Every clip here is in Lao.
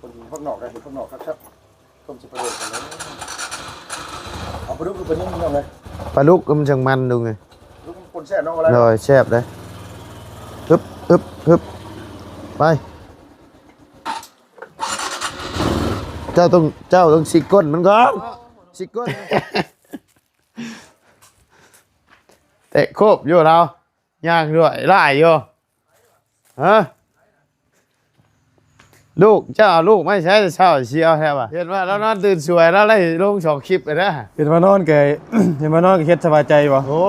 ຄົນເຮັດພວກນອກໄດ້ ເຮັດພວກນອກຄັກໆ ຕົ້ມຊິປາດຸກກັນເລີຍ ເອົາປາດຸກຄືປານິນພີ່ນ້ອງເອີຍ ປາດຸກມັນຈັ່ງມັນລຸງເອີຍ ປາດຸກມັນປົນແຊບເນາະ ໂດຍ ແຊບເດ້ ຮຶບ ຮຶບ ຮຶບ ໄປ ເຈົ້າຕ້ອງ ເຈົ້າຕ້ອງຊິກກົ້ນມັນກ່ອນ ຊິກກົ້ນ ເຕະໂຄບຢູ່ລາວ ຍ່າງດ້ວຍຫຼາຍຢູ່ ຮະ ລູກ ເຈົ້າເອົາລູກມາໃສແຕ່ເຊົ້າ ຊິເອົາແທ້ຫວາ ເຫັນວ່າລາວນອນຕື່ນສວຍ ລາວໄດ້ລົງສອງຄລິບແລ້ວນະ ເຫັນວ່ານອນກໍ ເຫັນວ່ານອນກໍເຮັດສະບາຍໃຈບໍ່ ໂອ້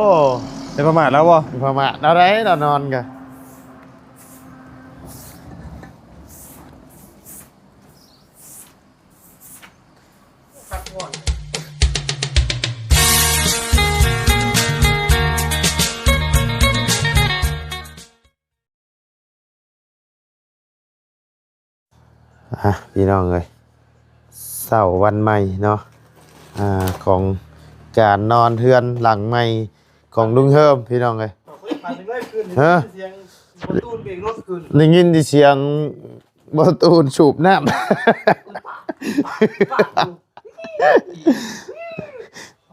ເປັນປະໝາດລາວບໍ່ ປະໝາດລາວໃດ ລາວນອນກະ ອ່ະ ພີ່ນ້ອງເອີຍ ເຊົ້າວັນໃໝ່ເນາະ ອ່າ ຂອງການນອນເຮືອນຫຼັງໃໝ່ຂອງລຸງເຮີມ ພີ່ນ້ອງເອີຍ ຮະ ໄດ້ຍິນແຕ່ສຽງບໍ່ຕູນເບຣກລົດຂຶ້ນ ໄດ້ຍິນແຕ່ສຽງບໍ່ຕູນສູບນ້ຳ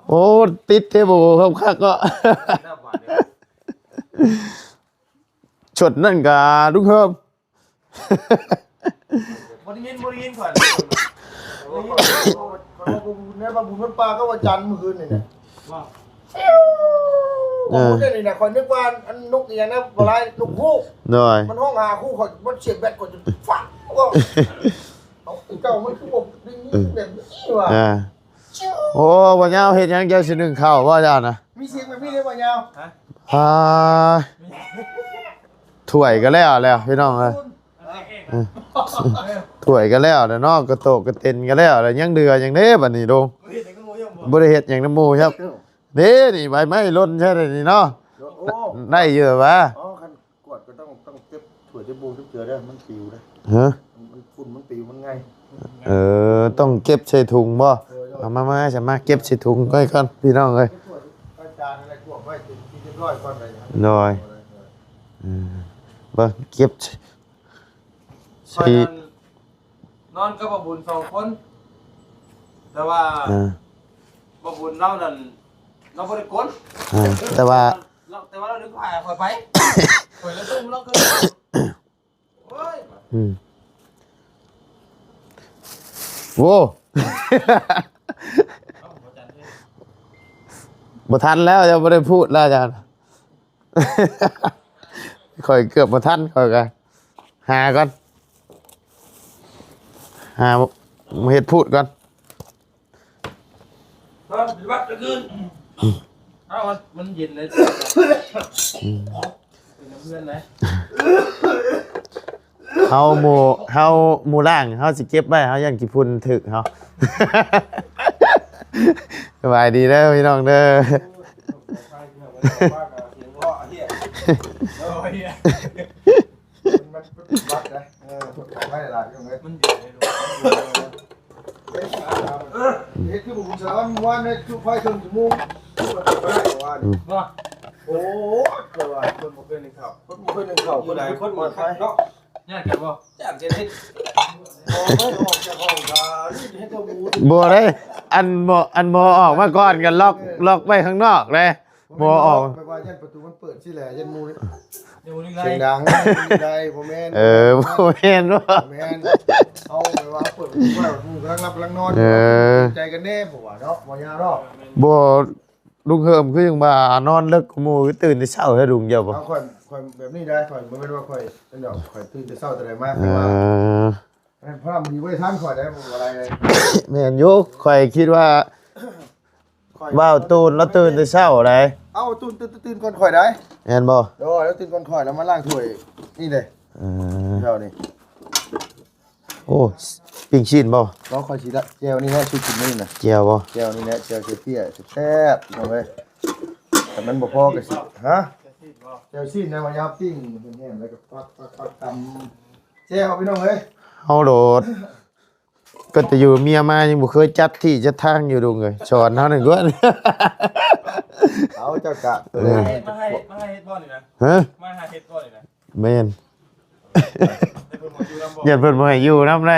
ໂອ້ ຕິດເທບໂບຄັກໆ ເນາະ ຊົດນັ້ນກະລຸງເຮີມ ບໍ່ໄດ້ຍິນ ບໍ່ໄດ້ຍິນຂ້ອຍ ໄດ້ຍິນ ຂ້ອຍວ່າບຸນໃນວ່າບຸນວັດປ່າກັບວັດຈັນມື້ຄືນນີ້ນະ ວ່າ ເອີ ໂອ້ ເດ້ນີ້ນະ ຂ້ອຍນຶກວ່າອັນນົກອີຫຍັງນະ ບໍ່ຫຼາຍນົກຮູ້ ໂດຍ ມັນຮ້ອງຫາຄູ ຂ້ອຍມັນສຽບແບັດ ຂ້ອຍຈະຟັງ ເອົາ ເຈົ້າມັນຄືບໍ່ໄດ້ຍິນແບບນີ້ວ່າ ອ່າ ໂອ້ ບໍ່ຍາວເຮັດຫຍັງ ເຈົ້າຊິໜຶ້ງເຂົ້າບໍ່ເຈົ້ານະ ມີສຽງແບບນີ້ເດ້ບໍ່ຍາວ ຮະ ອ່າ ຖ້ວຍກໍແລ້ວແລ້ວ ພີ່ນ້ອງເອີຍ ເອີ ຖ້ວຍກໍແລ້ວແລ້ວເນາະ ກະໂຕກກະເຕັນກໍແລ້ວແລ້ວ ຍັງເຫຼືອຫຍັງເດ້ບັດນີ້ລຸງ ບໍ່ໄດ້ເຮັດຫຍັງນຳໝູ່ ບໍ່ໄດ້ເຮັດຫຍັງນຳໝູ່ຄັບ ເດ້ນີ້ ໃບໄມ້ຫຼົ່ນໃສ່ນີ້ເນາະ ໂອ້ ໄດ້ຢູ່ຫວາ ອໍ ຄັນ ກວດກໍຕ້ອງ ຕ້ອງເກັບຖ້ວຍເກັບໂບງເກັບເຈືອເດີ ມັນປິວເດີ ຮະ ມັນ ມັນຝຸ່ນມັນປິວມັນໄງ ເອີ ຕ້ອງເກັບໃສ່ຖົງບໍ່ ເອີ ເອົາມາ ມາ ສາມາດເກັບໃສ່ຖົງໄວ້ກ່ອນ ພີ່ນ້ອງເອີຍ ເກັບຖ້ວຍເກັບຈານອະໄລກວດໄວ້ເປັນທີ່ຮຽບຮ້ອຍກ່ອນໄດ້ ໂດຍ ເອີ ເບິ່ງເກັບ ຂ້ອຍນັ້ນນອນກັບບ່າວບຸນສອງຄົນ ແຕ່ວ່າ ອ່າ ບ່າວບຸນລາວນັ້ນ ລາວບໍ່ໄດ້ກົນ ອ່າ ແຕ່ວ່າ ລາວ ແຕ່ວ່າລາວດຶງຜ້າໃຫ້ຂ້ອຍໄປ ຂ້ອຍເລີຍຕຸ້ມລາວຂຶ້ນ ໂອ້ຍ ອືມ ໂອ້ ບໍ່ທັນແລ້ວ ເຈົ້າບໍ່ໄດ້ພູດແລ້ວ ອາຈານ. ຂ້ອຍເກືອບບໍ່ທັນ ຂ້ອຍກະຫາກ່ອນ ຫາເຮັດພູດກ່ອນ ນອນປະຕິບັດກາງຄືນ ເອົາ ມັນ ມັນເຢັນເລີຍ ອືມ ເປັນນ້ຳເຮືອນນະ. ເຮົາໝູ່ ເຮົາໝູ່ລ້າງ ເຮົາຊິເກັບໄວ້ ເຮົາຢ້ານຂີ້ຝຸ່ນຖືກເຮົາ. ສະບາຍດີເດີພີ່ນ້ອງເດີ. ມັນ ມັນບັດນະ ເອີ ເພິ່ນຂອງໃຫ້ຫຼາຍຢູ່ເລີຍ ມັນຢູ່ໃນໂລກ ເຮັດຄືບຸນສາວມື້ວານນີ້ ຈຸດໄຟເຄິ່ງຊົ່ວໂມງ ຈຸດໄຟບໍ່ໄດ້ເມື່ອວານ ອືມ ບໍ່ ໂອ້ຍ ເພິ່ນວ່າເພິ່ນບໍ່ເຄີຍໜຶ້ງເຂົ້າ ເພິ່ນບໍ່ເຄີຍໜຶ້ງເຂົ້າ ຜູ້ໃດຄົນໝົດໄຟເນາະ ຍາດກັນບໍ່ ຢ້ານຈະເຮັດ ບໍ່ໄດ້ອອກຈາກຫ້ອງກະເຮັດແຕ່ໝູ ບໍ່ໄດ້ ອັນໝໍ ອັນໝໍອອກມາກ່ອນກະລັອກ ເອີ ລັອກໄວ້ຂ້າງນອກເດ້ ບໍ່ອອກ ແບບວ່າຢ້ານປະຕູມັນເປີດຊີ້ແຫຼະ ຢ້ານໝູ ຢ້ານໝູໄດ້ ສຽງດັງໄດ້ ບໍ່ແມ່ນ ເອີ ບໍ່ແມ່ນບໍ່ ບໍ່ແມ່ນ ເຮົາແບບວ່າເປີດປະຕູໄວ້ ໝູກຳລັງຫຼັບກຳລັງນອນ ເອີ ໃຈກັນແດ່ ບໍ່ວ່າເນາະ ບໍ່ຍາວດອກ ບໍ່ ລຸງເຮີມຄືຍັງວ່ານອນເລິກກວ່າໝູ່ ຕື່ນແຕ່ເຊົ້າແທ້ລຸງ ເຈົ້າບໍ່ ເອົາ ຂ້ອຍ ຂ້ອຍແບບນີ້ໄດ້ ຂ້ອຍບໍ່ແມ່ນວ່າຂ້ອຍ ເປັນດອກ ຂ້ອຍຕື່ນແຕ່ເຊົ້າແຕ່ໃດມາ ເອີ ແຕ່ວ່າ ແມ່ນພະລຳດີບໍ່ໄດ້ທານຂ້ອຍໄດ້ ບໍ່ໄດ້ເລີຍ ແມ່ນຢູ່ ຂ້ອຍຄິດວ່າ ຂ້ອຍ ບ່າວຕູນລາວຕື່ນແຕ່ເຊົ້າໃດ ເອົາ ຕູນຕື່ນ ຕື່ນກ່ອນຂ້ອຍໃດ ແມ່ນບໍ່ ໂດຍ ລາວຕື່ນກ່ອນຂ້ອຍ ລາວມາລ້າງຖ້ວຍນີ້ເດ້ ເອີ ເຈົ້ານີ້ ໂອ້ ປີ້ງຊີ້ນບໍ່ ບໍ່ ຂ້ອຍຊິລະ ແຈ່ວນີ້ແຫຼະ ຊິກິນມື້ນີ້ນະ ແຈ່ວບໍ່ ແຈ່ວນີ້ແຫຼະ ແຈ່ວເຕ້ຍ ແຊບໆ ພີ່ນ້ອງເອີຍ ຄັນມັນບໍ່ພໍກໍຊິ ຮະ ແຈ່ວຊີ້ນນະ ວ່າຢາວປີ້ງແຫ້ງໆ ແລ້ວກໍປັກໆໆ ຕຳ ແຈ່ວ ພີ່ນ້ອງເອີຍ ເຮົາໂລດ ກໍແຕ່ຢູ່ເມຍມາຍັງບໍ່ເຄີຍຈັດທີ່ຈັດທາງຢູ່ ລຸງເອີຍ ສອນເຮົາໜ້ອຍກ່ອນ ເອົາ ເຈົ້າກະ ເອີ ມາໃຫ້ ມາໃຫ້ເຮັດບໍ່ນີ້ນະ ຮະ ມາຫາເຮັດບໍ່ນີ້ນະ ແມ່ນ ແຕ່ເພິ່ນບໍ່ຢູ່ນຳບໍ່ ຢ້ານເພິ່ນບໍ່ໃຫ້ຢູ່ນຳແຫຼະ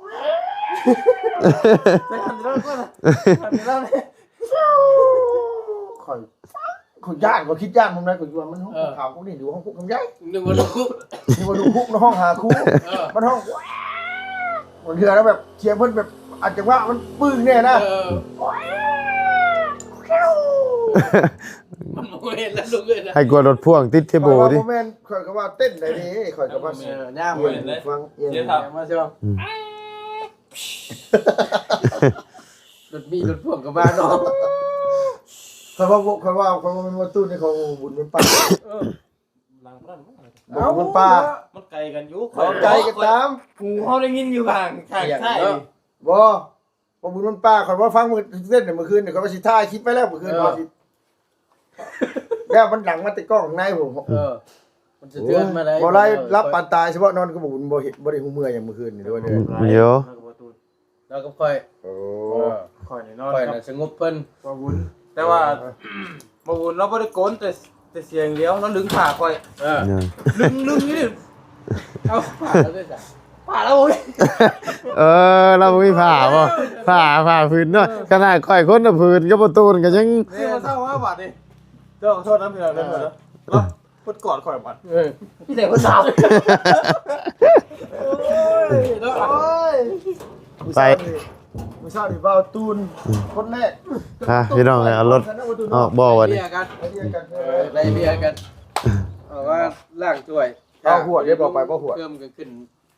ໄປຫັນແລ້ວກ່ອນນະ ຫັນແລ້ວນີ້ ຂ້ອຍ ຂ້ອຍຢ້ານ ຂ້ອຍຄິດຢ້ານ ມັນໄດ້ ຂ້ອຍວ່າມັນຮ້ອງ ເອີ ຂາວພວກນີ້ ຫຼືວ່າຮ້ອງຄຸກນຳໃຫຍ່ ນຶກວ່າລູກຄຸກ ນຶກວ່າລູກຄຸກ ມັນຮ້ອງຫາຄູ ເອີ ມັນຮ້ອງ ບາງເທື່ອແລ້ວແບບ ສຽງເພິ່ນແບບ ອາດຈັງຫວະມັນປຶ້ງແດ່ນະ ເອີ. ມັນບໍ່ແມ່ນແລ້ວລູກເອີຍນະ ໃຫ້ກວດລົດພ່ວງຕິດເທໂບຕິ ຂ້ອຍວ່າບໍ່ແມ່ນ ຂ້ອຍກໍວ່າເຕັ້ນໄດ້ເດ້ ຂ້ອຍກໍວ່າ ເອີ ຍ່າງ ເອີ ຟັງ ເອີ ຍ່າງມາເຊີ ອືມ ລົດມີລົດພ່ວງກໍມາເນາະ ຂ້ອຍວ່າບໍ່ ຂ້ອຍວ່າ ຂ້ອຍວ່າແມ່ນບໍ່ຕູ້ນນີ້ ເຂົາບຸນມັນປາ ເອີ ຫຼັງນັ້ນ ບໍ່ບຸນມັນປາ ມັນໄກກັນຢູ່ ມັນໄກກໍຕາມ ຫູເຮົາໄດ້ຍິນຢູ່ຂ້າງ ຂ້າງຊ້າຍ ບໍ່ ບໍ່ບຸນມັນປ່າ ຂ້ອຍວ່າຟັງມື້ເຕັ້ນມື້ຄືນນີ້ ຂ້ອຍວ່າຊິຖ່າຍຄລິບໄວ້ແລ້ວມື້ຄືນ ເອີ ວ່າຊິ ແລ້ວມັນດັງມາແຕ່ກ້ອງຂ້າງໃນພຸ້ນ ເອີ ມັນສະເທືອນມາໄດ້ ບໍ່ໄດ້ ຫຼັບປານຕາຍ ສະເພາະນອນກໍບໍ່ບຸນ ບໍ່ເຮັດ ບໍ່ໄດ້ຮູ້ເມື່ອຫຍັງມື້ຄືນນີ້ ໂດຍ ເອີ ເອີ ລາວກັບຂ້ອຍ ໂອ້ ເອີ ຂ້ອຍນີ້ນອນ ຂ້ອຍ ກັບ ນະສະຫງົບເພິ່ນ ບໍ່ບຸນ ແຕ່ວ່າ ເອີ ບໍ່ບຸນລາວບໍ່ໄດ້ໂກນ ແຕ່ ແຕ່ສຽງດຽວ ລາວດຶງຜ້າຂ້ອຍ ເອີ ເອີ ດຶງ ດຶງຢູ່ນີ້ ເອົາຜ້າລາວໄດ້ຊະ ຜ້າລາວບໍ່ມີ ເອີ ລາວບໍ່ມີຜ້າບໍ່ ຜ້າ ຜ້າຜືນເນາະ ເອີ ຂະໜາດຂ້ອຍຄົນລະຜືນກັບປະຕູນກໍຍັງ ແມ່ນ ເຊົ້າມາບາດນີ້ ເຈົ້າຂໍໂທດນຳພີ່ນ້ອງເດີ ເອີ ເພິ່ນກອດຂ້ອຍບັດ ເອີ ມີແຕ່ຄົນດາວ ໂອ້ຍ ເນາະ ໂອ້ຍ ໄປ ມື້ເຊົ້ານີ້ ມື້ເຊົ້ານີ້ບ່າວຕູນ ອືມ ຄົນແລກ ອ່ະ ພີ່ນ້ອງເອີຍ ເອົາລົດອອກບໍ່ບັດນີ້ ໄລ່ເບຍກັນ ໄລ່ເບຍກັນ ເອີ ໄລ່ເບຍກັນ ເອົາມາລ້າງຖ້ວຍ ເອົາຫວດໄດ້ບໍ່ ໄປບໍ່ຫວດ ເພີ່ມກັນຂຶ້ນ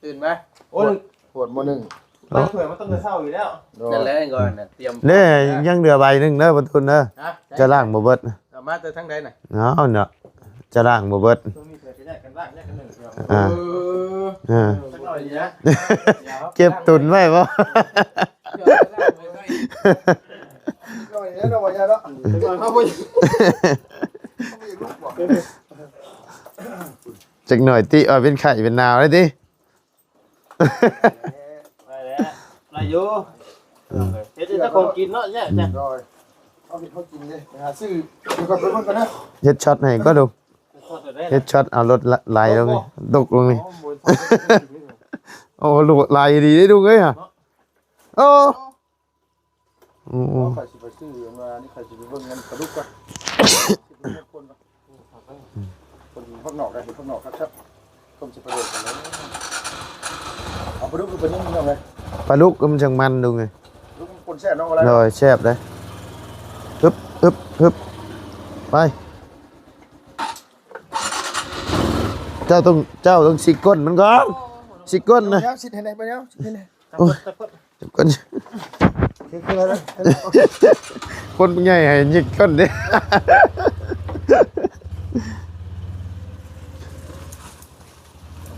ຕື່ນມາ ໂອ້ຍ ຫວດ ຫວດໝໍ້ໜຶ່ງ ລ້າງຖ້ວຍມັນຕ້ອງແຕ່ເຊົ້າຢູ່ແລ້ວ ໂດຍ ນັ້ນແຫຼະ ກ່ອນນະ ຕຽມ ເດ້ ຍັງເຫຼືອໃບໜຶ່ງເດີ ປະຕູນເດີ ຮະ ຈະລ້າງບໍ່ເບິດ ເອົາມາແຕ່ທາງໃດນະ ເອົາເນາະ ຈະລ້າງບໍ່ເບິດ ຊ່ວງນີ້ເພິ່ນຈະແຍກກັນລ້າງ ແຍກກັນໜຶ່ງ ອ່າ ເອີ ເອີ ຈັກໜ້ອຍນີ້ນະ ເກັບຕຸນໄວ້ບໍ່ ຈັກໜ້ອຍຕິ ເອົາເປັນໄຂ້ເປັນໜາວໄດ້ຕິ ໄດ້ແລ້ວ ໄດ້ຢູ່ ອືມ ເຮັດແຕ່ຂອງກິນເນາະ ແຍກ ໂດຍ ເຮົາເຮັດເຮົາກິນເດ້ ໄປຫາຊື້ ດຽວກ່ອນ ໄປເບິ່ງກ່ອນເດີ ເຮັດຊັອດໃຫ້ກໍດູ ເຮັດຊັອດເອົາລົດໄຫຼລົງນີ້ ຕົກລົງນີ້ ໂອ້ ລົດໄຫຼດີເດ້ລູກເອີຍ ເນາະ ໂອ້ ໂອ້ ຂ້ອຍຊິໄປຊື້ອັນວ່ານີ້ ຂ້ອຍຊິໄປເບິ່ງອັນປາດຸກກ່ອນ ຄົນ ຄົນພັກນອກໄດ້ ຄົນພັກນອກຄັກໆ ເພິ່ນຊິໄປເບິ່ງກັນເລີຍ ເອົາປາດຸກໄປນີ້ພີ່ນ້ອງເອີຍ ປາດຸກມັນຈັ່ງມັນດູໄງ ປາດຸກມັນປົນແຊບເນາະ ໂດຍ ແຊບເດ້ ຮຶບ ຮຶບ ຮຶບ ໄປ ເຈົ້າຕ້ອງ ເຈົ້າຕ້ອງຊິກກົ້ນມັນກ່ອນ ຊິກກົ້ນນະ ຊິກໃຫ້ແດ່ ໄປແລ້ວ ຊິກໃຫ້ແດ່ ໂອ້ຍ ຄົນ ຄົນໃຫຍ່ໃຫ້ຍິກກ່ອນເດ້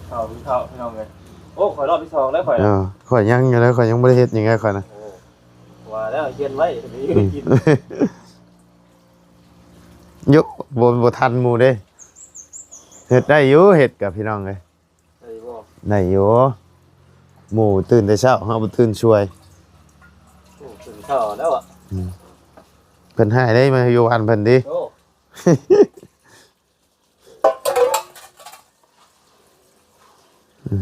ເຂົ້າ ເຂົ້າ ພີ່ນ້ອງເອີຍ ໂອ້ ຂ້ອຍຮອບທີສອງແລ້ວຂ້ອຍ ເອີ ຂ້ອຍຍັງຢູ່ເດ້ ຂ້ອຍຍັງບໍ່ໄດ້ເຮັດຫຍັງເລີຍຂ້ອຍນະ ໂອ້ ວ່າແລ້ວ ຮຽນໄວ້ ອືມ ໄດ້ກິນ ໂຍ ບໍ່ ບໍ່ທັນໝູ່ເດ້ ເຮັດໄດ້ຢູ່ ເຮັດກັບພີ່ນ້ອງເອີຍ ໄດ້ຢູ່ບໍ່ ໄດ້ຢູ່ ໝູ່ຕື່ນແຕ່ເຊົ້າ ເຮົາບໍ່ຕື່ນຊ່ວຍ ໂອ້ ຕື່ນເຊົ້າແລ້ວອະ ອືມ ເພິ່ນຮ້າຍເດ້ ມາຢູ່ບ້ານເພິ່ນຕິ ໂອ້ ອືມ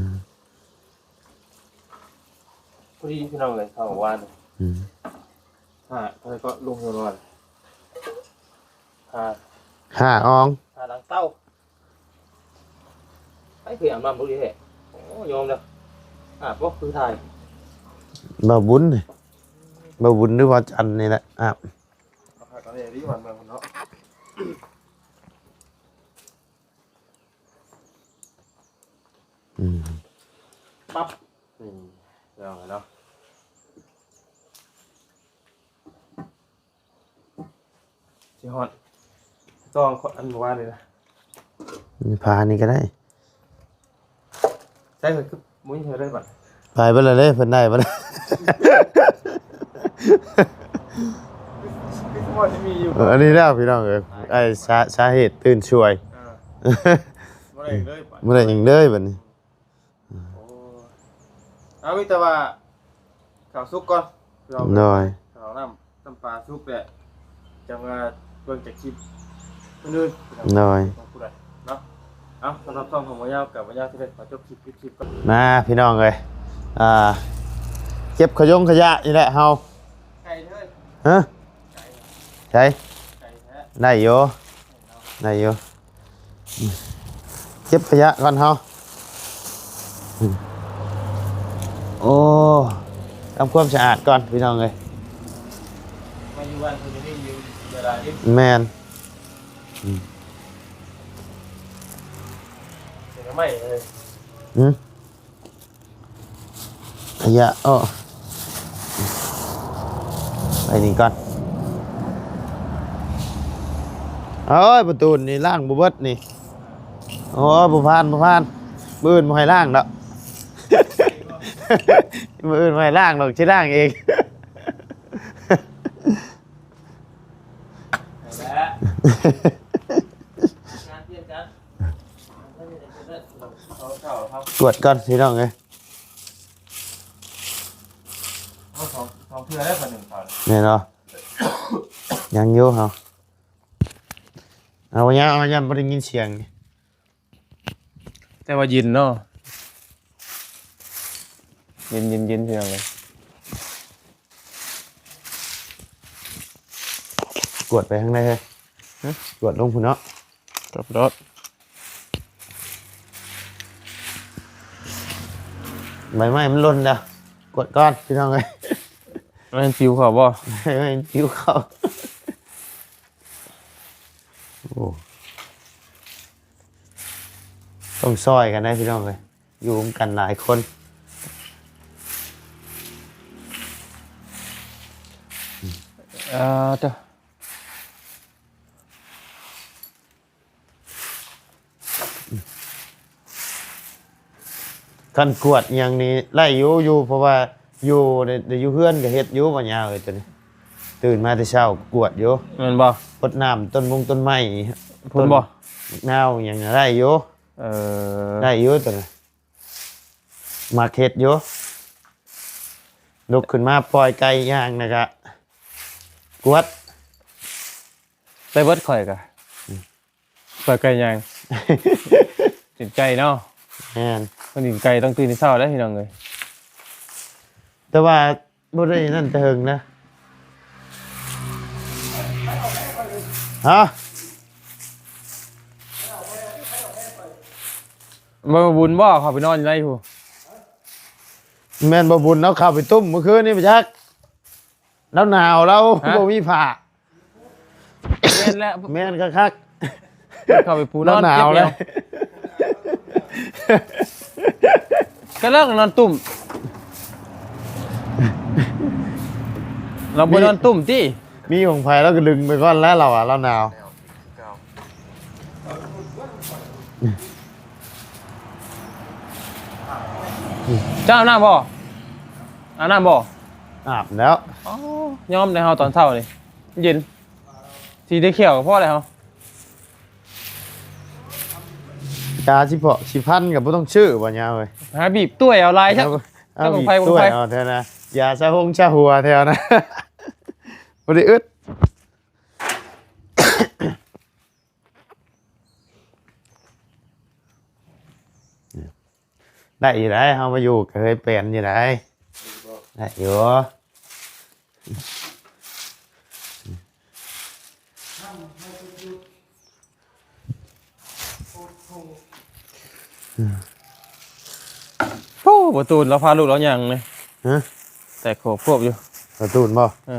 ພໍດີພີ່ນ້ອງເອີຍ ເຂົ້າວານ ອືມ ຫ້າ ເທົ່າໃດກໍລົງຢູ່ນອນ ຫ້າ ຫ້າອອງ ຫ້າຫຼັງເຕົາ ໄປຄືອາບນ້ຳບໍ່ດີແທ້ ໂອ້ ຍອມແລ້ວ ອາບບໍ່ຄືຖ່າຍ ບ່າວບຸນ ບ່າວບຸນ ຫຼື ບ່າວຈັນນີ້ແຫຼະ ອາບ ເອົາພັກເອົາແນ່ດີ ບ້ານເມືອງເພິ່ນເນາະ. ອືມ ປັບ ນີ້ ເອົາເນາະ ຊິຮອດ ຕ້ອງ ອັນ ເມື່ອວານນີ້ນະ ນີ້ ພານີ້ກໍໄດ້ ໃຊ້ ຄື ບໍ່ມີເທື່ອໃດບັດ ໄປເບິດແລ້ວເດ້ ເພິ່ນໄດ້ບັດ ຄືຊິມີຢູ່ ເອີ ອັນນີ້ແລ້ວພີ່ນ້ອງເອີຍ ໄອ້ສາ ສາເຫດຕື່ນຊ່ວຍ ເອີ ບໍ່ໄດ້ເລີຍບັດ ບໍ່ໄດ້ຫຍັງເລີຍບັດນີ້ ໂອ້ ເອົາ ມີແຕ່ວ່າເຂົ້າສຸກກ່ອນ ໂດຍ ເຂົ້ານ້ຳ ນ້ຳປາສຸກແລ້ວ ຈັ່ງວ່າເບິ່ງຈາກຄລິບມື້ອື່ນ ໂດຍ ຂອງຜູ້ໃດເນາະ ເອົາ ສຳລັບຊ່ອງຂອງບໍ່ຍາວກັບບໍ່ຍາວຊິໄດ້ຂໍຈົບຄລິບ ປິດຄລິບກ່ອນ ມາພີ່ນ້ອງເອີຍ ອ່າ ເກັບຂະຍົງຂະຍະນີ້ແຫຼະເຮົາ ໄກເດີ ຮະ ໄກ ໃສ ໄກແທ້ ໄດ້ຢູ່ ໄດ້ຢູ່ ເກັບຂະຍະກ່ອນເຮົາ ໂອ້ ທຳຄວາມສະອາດກ່ອນພີ່ນ້ອງເອີຍ ມາຢູ່ ບ້ານເພິ່ນກໍມີຢູ່ຫຼາຍໆເດ້. ແມ່ນ. ອືມ ເສຍໄມ້ເລີຍ. ອືມ ອາຍະ ໂອ້ ໄປນີ້ກ່ອນ. ໂອ້ຍ ປະຕູນີ້ລ້າງບໍ່ເບິດນີ້. ໂອ້ຍ ບໍ່ຜ່ານ ບໍ່ຜ່ານ. ມື້ອື່ນບໍ່ໃຫ້ລ້າງດອກ. ມື້ອື່ນບໍ່ໃຫ້ລ້າງດອກ ຊິລ້າງເອງ. ແຫຼະ ງານປ່ຽນກັນ. ກວດກ່ອນພີ່ນ້ອງເອີຍ. ໂອ້ ສອງ ສອງເທື່ອແລ້ວ ຂ້ອຍໜຶ້ງເຂົ້າ. ແມ່ນບໍ່? ຍັງຢູ່ເຮົາ. ເອົາ ເອົາ ຢ້ານບໍ່ໄດ້ຍິນສຽງ. ແຕ່ວ່າເຢັນເນາະ ເຢັນໆໆ ພີ່ນ້ອງເອີຍ. ກວດໄປທາງໃດເຮີ້ຍ? ຫຶ? ກວດລົງພຸ້ນເນາະ. ກັບໂລດ. ໃບໄມ້ມັນຫຼົ່ນແລ້ວ. ກວດກ່ອນພີ່ນ້ອງເອີຍ. ໃບໄມ້ມັນປິວເຂົ້າບໍ່? ໃບໄມ້ມັນປິວເຂົ້າ. ໂອ້ ຕ້ອງຊ່ອຍກັນໄດ໋ພີ່ນ້ອງເອີຍ ຢູ່ນຳກັນຫຼາຍຄົນ. ອ່າ ເຈົ້າ ຄັນກວດອີ່ຫຍັງນີ້ໄລ່ຢູ່ ຢູ່ ເພາະວ່າຢູ່ໃນ ໃນ ຢູ່ເຮືອນກໍເຮັດຢູ່ ບໍ່ຍາວເອີຍ ໂຕນີ້ ຕື່ນມາແຕ່ເຊົ້າກວດຢູ່. ແມ່ນບໍ່? ຫົດນ້ຳຕົ້ນມົງຕົ້ນໄມ້ພຸ້ນບໍ່? ນາວຫຍັງໄດ້ຢູ່. ເອີ ໄດ້ຢູ່ໂຕນີ້ ມັກເຮັດຢູ່. ລຸກຂຶ້ນມາປ່ອຍໄກ່ຍ່າງ ແລ້ວກະກວດ ໄປເບິດຂ້ອຍກະ ອືມ ໄປໄກ່ຍ່າງ ຕີນໄກ່ເນາະ. ແມ່ນ ມັນຕີນໄກ່ຕ້ອງຕື່ນແຕ່ເຊົ້າເດ້ພີ່ນ້ອງເອີຍ. ແຕ່ວ່າບໍ່ໄດ້ນັ້ນແຕ່ເຫິງນະ. ຮະ? ບໍ່ບຸນບໍ່ ເຂົ້າໄປນອນຢູ່ໃນພຸ້ນ? ແມ່ນບໍ່ບຸນ ລາວເຂົ້າໄປຕຸ້ມມື້ຄືນນີ້ປະຈັກ. ລາວໜາວ ລາວ ຮະ? ບໍ່ມີຜ້າ. ແມ່ນແລ້ວ ແມ່ນຄັກໆ. ເຂົ້າໄປປູນອນ ລາວໜາວແລ້ວ ເຈັບແອວ ກໍເລີກນອນຕຸ້ມ. ລາວບໍ່ນອນຕຸ້ມຕິ? ມີຂອງໃຜລາວກໍດຶງໄປກ່ອນແລ້ວ ລາວວ່າລາວໜາວ. ເຈົ້າອາບນ້ຳບໍ່? ອາບນ້ຳບໍ່? ອາບແລ້ວ. ອໍ ຍອມແດ່ເຮົາຕອນເຊົ້ານີ້ ເຢັນ ສີໄດ້ຂຽວກໍພໍແລ້ວ. ຢາສີເພາະສີພັນກໍບໍ່ຕ້ອງຊື້ບໍ່ຍາເອີຍ. ຫາບີບຕ້ວຍເອົາຫຼາຍຊະ ເອົາ ເອົາ ຂອງໃຜ ຂອງໃຜ ບີບຕ້ວຍເອົາແທ້ນະ. ຢາຊາຫົງຊາຫົວແທ້ນະ ບໍ່ໄດ້ອຶດ. ໄດ້ຢູ່ໄດ໋ ເຮົາມາຢູ່ກໍເຄີຍເປັນຢູ່ໄດ໋ ໄດ້ຢູ່. ໂອ້ ປະຕູນ ລາວພາລູກລາວຍ່າງນີ້ ຮະ? ແຕກໂຂບໆຢູ່ ປະຕູນບໍ່? ເອີ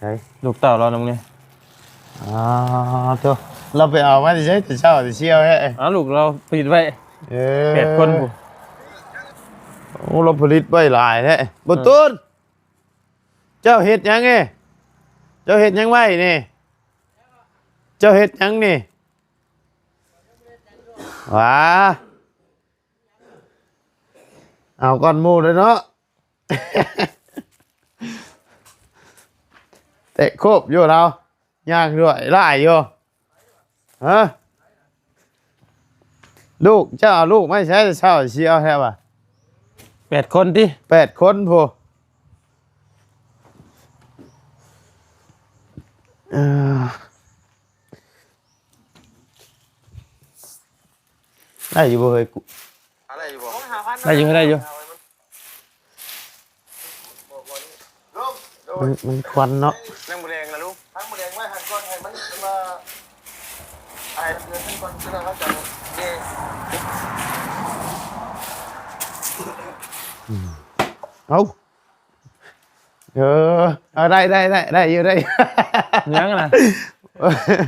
ໃສ? ລູກເຕົ້າລາວນຳນີ້. ອໍ ໂທ້ ລາວໄປເອົາມາແຕ່ໃສ ແຕ່ເຊົ້າແຕ່ຊຽວແທ້? ອ້າວ ລູກລາວຜະລິດໄວ້ ເອີ ແປດຄົນພຸ້ນ. ໂອ້ ລາວຜະລິດໄວ້ຫຼາຍແທ້. ປະຕູນ ເອີ ເຈົ້າເຮັດຫຍັງນີ້? ເຈົ້າເຮັດຫຍັງໄວ້ນີ້? ເຈົ້າເຮັດຫຍັງນີ້? ຫວາ ເອົາກ່ອນໝູ່ເລີຍເນາະ. ແຕະໂຄບຢູ່ລາວ ຍ່າງດ້ວຍຫຼາຍຢູ່. ຮະ? ລູກ ເຈົ້າເອົາລູກມາໃຊ້ແຕ່ເຊົ້າ ຊິເອົາແທ້ຫວາ? ແປດຄົນຕິ? ແປດຄົນພຸ້ນ. ເອີ ໄດ້ຢູ່ບໍ່ເຮີ້ຍ? ໄດ້ຢູ່ບໍ່? ໄດ້ຢູ່ ໄດ້ຢູ່. ມັນ ມັນຄວັນເນາະ. ນັ່ງໝູແດງລະລຸງ ທັງໝູແດງໄວ້ຫັ້ນກ່ອນ ໃຫ້ມັນ ມັນວ່າ ອ້າຍເດືອນນັ້ນກ່ອນ ຄືວ່າເຮົາຈະເດ. ອືມ ເອົາ ເອີ ເອົາ ໄດ້ ໄດ້ ໄດ້ ໄດ້ຢູ່ ໄດ້. ຫຍັງນະ?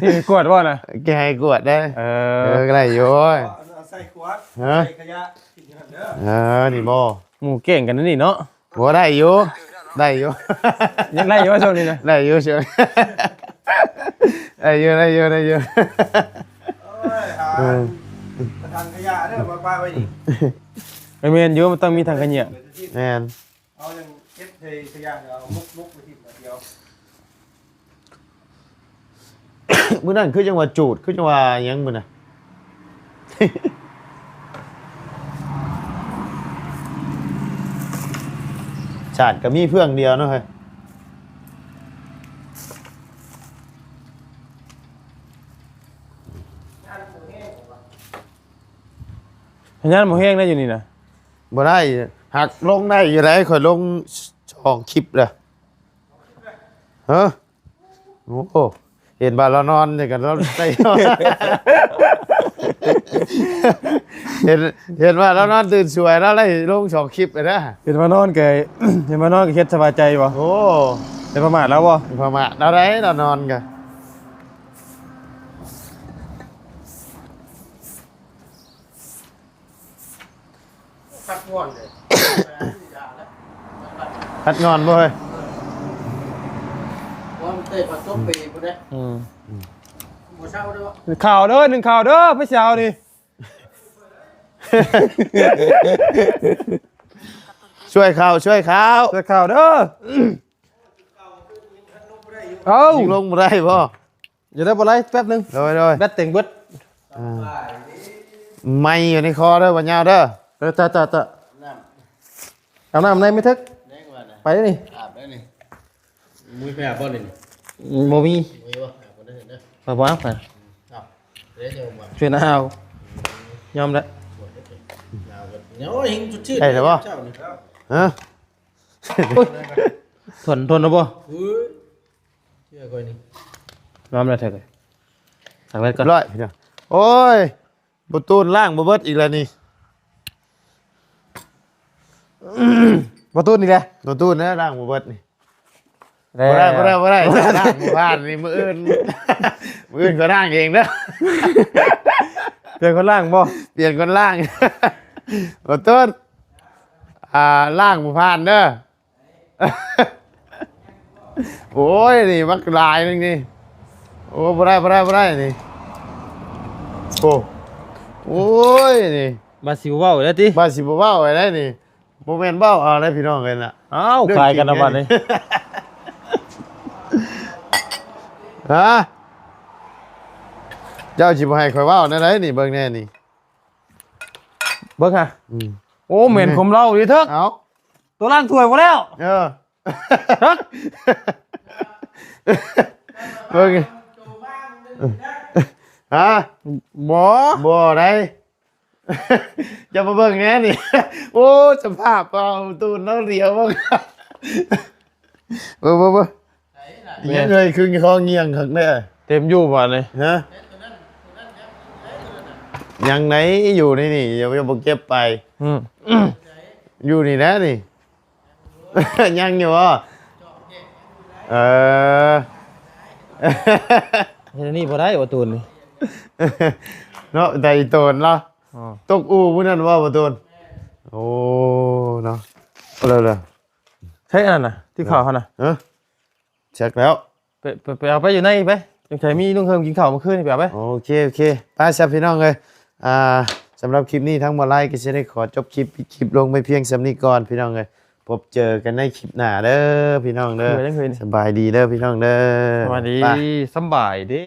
ທີ່ກວດບໍ່ນະ? ແກໃຫ້ກວດເດ້. ເອີ ເອີ ກໍໄດ້ຢູ່. ເອົາໃສ່ຂວດ ຮະ? ໃສ່ຂະຫຍະຖິ້ມຢູ່ຫັ້ນເດີ. ເອີ ນີ້ບໍ່? ໝູ່ແກ່ງກັນນີ້ເນາະ. ບໍ່ ໄດ້ຢູ່ ໄດ້ຢູ່. ຍັງໄດ້ຢູ່ຊ່ວງນີ້ນະ? ໄດ້ຢູ່ຊ່ວງ ໄດ້ຢູ່ ໄດ້ຢູ່ ໄດ້ຢູ່. ໂອ້ຍ ຫາ ເອີ ຖັງຂະຫຍະເດີ ມາປະໄວ້ນີ້. ເອີ ແມ່ນຢູ່ ມັນຕ້ອງມີຖັງຂະຫຍະ. ແມ່ນ. ເອົາຫຍັງເກັບໃສ່ຂະຫຍະ ເອົາໝົກໆໄປຖິ້ມບາດດຽວ. ມື້ນັ້ນຄືຈັ່ງວ່າຈູດ ຄືຈັ່ງວ່າຫຍັງມື້ນະ? ສາດກໍມີເຟືອງດຽວເນາະເຮີ້ຍ. ສັນຍານບໍ່ແຮງໄດ໋ຢູ່ນີ້ນະ. ບໍ່ໄດ້ ຫາກລົງໄດ້ຢູ່ໃດ໋ ຂ້ອຍລົງສອງຄລິບແລ້ວ. ຮະ? ໂອ້ ເຫັນວ່າລາວນອນນີ້ກໍລາວໄດ້ ເຫັນ ເຫັນວ່າລາວນອນຕື່ນສວຍ ລາວໄດ້ລົງສອງຄລິບແລ້ວນະ. ເຫັນວ່ານອນກໍ ເຫັນວ່ານອນກໍເຮັດສະບາຍໃຈບໍ່? ໂອ້ ໄດ້ປະໝາດລາວບໍ່? ປະໝາດລາວໄດ໋ ລາວນອນກໍ. ພັກງ່ອນເດ້ ພັກງ່ອນບໍ່ເຮີ້ຍ? ເອີ ວ່າມັນເຕະປະຈົບປີພຸ້ນເດ້. ອືມ ບໍ່ເຊົາເດີ້. ໜຶ້ງເຂົ້າເດີ້ ໜຶ້ງເຂົ້າເດີ້ ໄປເຊົ້ານີ້. ຊ່ວຍເຂົ້າ ຊ່ວຍເຂົ້າ ຊ່ວຍເຂົ້າເດີ້. ເອົ້າ ຍິງລົງບໍ່ໄດ້ບໍ່? ຢູ່ໄດ້ບໍ່ໄດ້ ແປັບໜຶ່ງ. ໂດຍ ໂດຍ ແບັດເຕັງເບິດ. ອ່າ ໄມ້ຢູ່ໃນຄໍເດີ ບໍ່ຍາວເດີ. ເອີ ຕະ ຕະ ຕະ ອາບນ້ຳໃນໄມ້ເຖິກ ໄປນີ້ ອາບໄດ້ນີ້. ມີໄປອາບບໍ່ນີ້? ບໍ່ມີ ບໍ່ມີບໍ່? ອາບບໍ່ໄດ້ເດີ. ໄປບໍ່ອາບ ໄປ ເອົາ ເດ້ ຊ່ວຍນາວ ຍອມແລ້ວ. ໂອ້ຍ ເຮັງຈຸດຊື່ ໄດ້ແລ້ວບໍ່? ຮະ? ໂອ້ຍ ທົນ ທົນແລ້ວບໍ່? ເອີ ເຊື່ອຂ້ອຍນີ້ ຍອມແລ້ວເຖິກ. ຕັກແວ່ນກ່ອນ ຮ້ອຍ. ໂອ້ຍ ບໍ່ຕູນລ້າງບໍ່ເບິດອີກແລ້ວນີ້. ບໍ່ຕູນອີກແລ້ວ ບໍ່ຕູນແລ້ວ ລ້າງບໍ່ເບິດນີ້. ບໍ່ໄດ້ ບໍ່ໄດ້ ບໍ່ໄດ້ ລ້າງບໍ່ຜ່ານນີ້ ມື້ອື່ນ ມື້ອື່ນຂ້ອຍລ້າງເອງເດີ. ປ່ຽນຄົນລ້າງບໍ່? ປ່ຽນຄົນລ້າງ ບໍ່ຕູນ ອ່າ ລ້າງບໍ່ຜ່ານເດີ. ໂອ້ຍ ນີ້ບັກຫຼາຍໜຶ່ງນີ້. ໂອ້ ບໍ່ໄດ້ ບໍ່ໄດ້ ບໍ່ໄດ້ນີ້. ໂອ້ ໂອ້ຍ ນີ້ ວ່າຊິບໍ່ເວົ້າແລ້ວຕິ ວ່າຊິບໍ່ເວົ້າແລ້ວນີ້. ບໍ່ແມ່ນເວົ້າເອົາໄດ໋ພີ່ນ້ອງເອີຍນະ. ອ້າວ ເລື່ອງ ຂາຍກັນນະບັດນີ້ ຮະ? ເຈົ້າຊິບໍ່ໃຫ້ຂ້ອຍເວົ້າແນວໃດນີ້ ເບິ່ງແນ່ນີ້ ເບິ່ງຫາ. ອືມ ໂອ້ ແມ່ນຄວາມເລົ່າອີເຖິກ. ເອົ້າ ໂຕລ້າງຖ້ວຍບໍ່ແລ້ວ. ເອີ ຮະ? ເບິ່ງ ຮະ? ບໍ່ ບໍ່ໄດ້. ຈະມາເບິ່ງແນ່ນີ້. ໂອ້ ສະພາບເອົາຕູ້ເນາະ ດຽວເບິ່ງ ເບິ່ງ ເບິ່ງ ເບິ່ງ. ຍັງເອີຍ ຄືຄໍງຽງຄັກເດ້. ເຕັມຢູ່ບາດນີ້ ຮະ? ຍັງໃນຢູ່ໃນນີ້ ຍັງບໍ່ເກັບໄປ. ອືມ ຢູ່ນີ້ແຫຼະນີ້. ຍັງຢູ່ບໍ່? ເອີ ເຮັດອັນນີ້ບໍ່ໄດ້ບໍ່ຕູນນີ້ ເນາະ. ໄດ້ໂຕນລະ ອໍ ຕົກອູ່ມື້ນັ້ນບໍ່ ບໍ່ຕູນ? ໂອ້ ເນາະ ເລີ ເລີ ໃຊ້ອັນນັ້ນນະ ທີ່ຂາວຫັ້ນນະ. ເອີ ຈັກແລ້ວ ໄປ ໄປ ໄປເອົາໄປຢູ່ໃນໄປ ຈັ່ງໃດມີລຸງເຮີມກິນເຂົ້າມື້ຄືນນີ້ ໄປເອົາໄປ. ໂອເຄ ໂອເຄ ໄປຊະພີ່ນ້ອງເອີຍ. ອ່າ ສຳລັບຄລິບນີ້ທາງໝໍໄລກໍຊິໄດ້ຂໍຈົບຄລິບ ປິດຄລິບລົງໄປພຽງສ່ຳນີ້ກ່ອນພີ່ນ້ອງເອີຍ. ພົບເຈີກັນໃນຄລິບໜ້າເດີພີ່ນ້ອງເດີ. ສະບາຍດີເດີພີ່ນ້ອງເດີ. ສະບາຍດີ ສະບາຍດີ.